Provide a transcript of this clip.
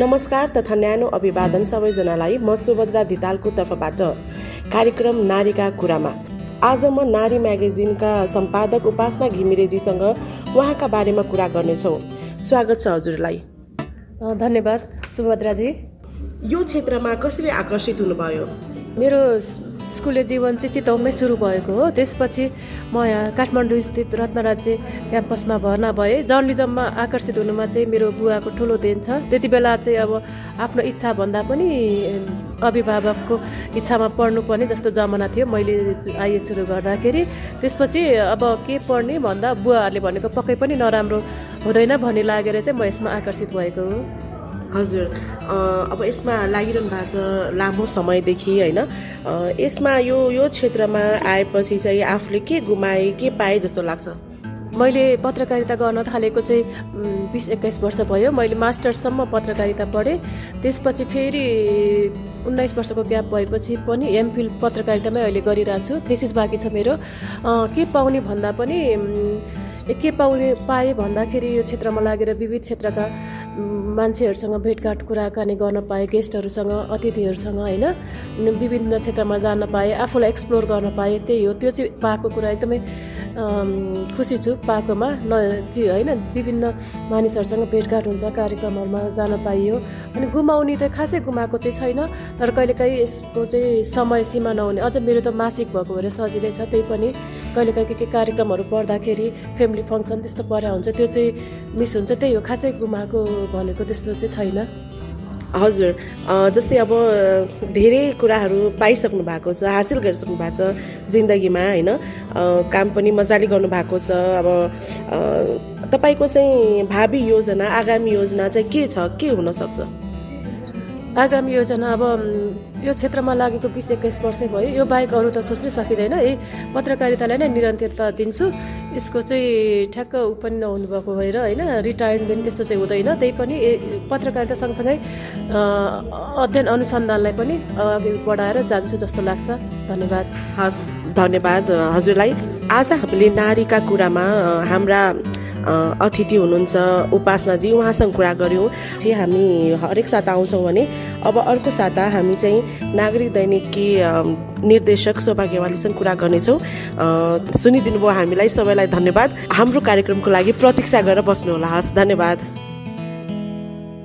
नमस्कार तथा न्यानो अभिवादन सबैजनालाई। म सुभद्रा धितालको तर्फबाट कार्यक्रम नारीका कुरामा आज म नारी म्यागजिनका सम्पादक उपासना घिमिरेजीसँग उहाँका बारेमा कुरा गर्नेछौँ। स्वागत छ हजुरलाई। धन्यवाद सुभद्राजी। यो क्षेत्रमा कसरी आकर्षित हुनुभयो? मेरो स्कुले जीवन चाहिँ चितवनमै सुरु भएको हो। त्यसपछि म यहाँ काठमाडौँ स्थित रत्नराज्य क्याम्पसमा भर्ना भएँ। जर्नलिजममा आकर्षित हुनुमा चाहिँ मेरो बुवाको ठुलो देन छ। त्यति बेला चाहिँ अब आफ्नो इच्छा भन्दा पनि अभिभावकको इच्छामा पढ्नुपर्ने जस्तो जमाना थियो। मैले आइएस सुरु गर्दाखेरि त्यसपछि अब के पढ्ने भन्दा बुवाहरूले भनेको पक्कै पनि नराम्रो हुँदैन भन्ने लागेर चाहिँ म यसमा आकर्षित भएको हो। हजुर, अब यसमा लागिरहनु भएको छ लामो समयदेखि, होइन? यसमा यो क्षेत्रमा आएपछि चाहिँ आफूले के गुमाए के पाए जस्तो लाग्छ? मैले पत्रकारिता गर्न थालेको चाहिँ 20-21 वर्ष भयो। मैले मास्टर्ससम्म पत्रकारिता पढेँ। त्यसपछि फेरि 19 वर्षको ग्याप भएपछि पनि एमफिल पत्रकारितामै अहिले गरिरहेको छु। थेसिस बाँकी छ मेरो। के पाउने भन्दा पनि के पाएँ भन्दाखेरि यो क्षेत्रमा लागेर विविध क्षेत्रका मान्छेहरूसँग भेटघाट कुराकानी गर्न पाएँ, गेस्टहरूसँग, अतिथिहरूसँग, होइन, विभिन्न क्षेत्रमा जान पाएँ, आफूलाई एक्सप्लोर गर्न पाएँ। त्यही हो, त्यो चाहिँ पाएको कुरा एकदमै खुसी छु पाएकोमा। होइन, विभिन्न मानिसहरूसँग भेटघाट हुन्छ, कार्यक्रमहरूमा जान पाइयो। अनि गुमाउने त खासै गुमाएको चाहिँ छैन, तर कहिलेकाहीँ यसको चाहिँ समय सीमा नहुने। अझ मेरो त मासिक भएको भएर सजिलै छ। त्यही पनि कहिलेकाहीँ के कार्यक्रमहरू पर्दाखेरि फ्यामिली फङ्सन त्यस्तो परेको हुन्छ, त्यो चाहिँ मिस हुन्छ। त्यही हो, खासै गुमाएको भनेको त्यस्तो चाहिँ छैन। हजुर, जस्तै अब धेरै कुराहरू पाइसक्नु भएको छ, हासिल गरिसक्नु भएको छ जिन्दगीमा, होइन? काम पनि मजाले गर्नुभएको छ। अब तपाईँको चाहिँ भावी योजना, आगामी योजना चाहिँ के छ, के हुनसक्छ? आगामी योजना अब यो क्षेत्रमा लागेको 20-21 वर्षै भयो। यो बाहेक अरू त सोच्नै सकिँदैन। पत्रकारितालाई नै निरन्तरता दिन्छु। यसको चाहिँ ठ्याक्क पनि नहुनु भएको भएर, होइन, रिटायरमेन्ट त्यस्तो चाहिँ हुँदैन। त्यही पनि पत्रकारिता सँगसँगै अध्ययन अनुसन्धानलाई पनि अघि बढाएर जान्छु जस्तो लाग्छ। धन्यवाद। हस्, धन्यवाद हजुरलाई। आज हामीले नारीका कुरामा हाम्रा अतिथि हुनुहुन्छ उपासनाजी, उहाँसँग कुरा गऱ्यौँ। हामी हरेक साता आउँछौँ भने अब अर्को साता हामी चाहिँ नागरिक दैनिककी निर्देशक शोभा गेवालीसँग कुरा गर्नेछौँ। सुनिदिनु भयो हामीलाई, सबैलाई धन्यवाद। हाम्रो कार्यक्रमको लागि प्रतीक्षा गरेर बस्नुहोला। हस्, धन्यवाद।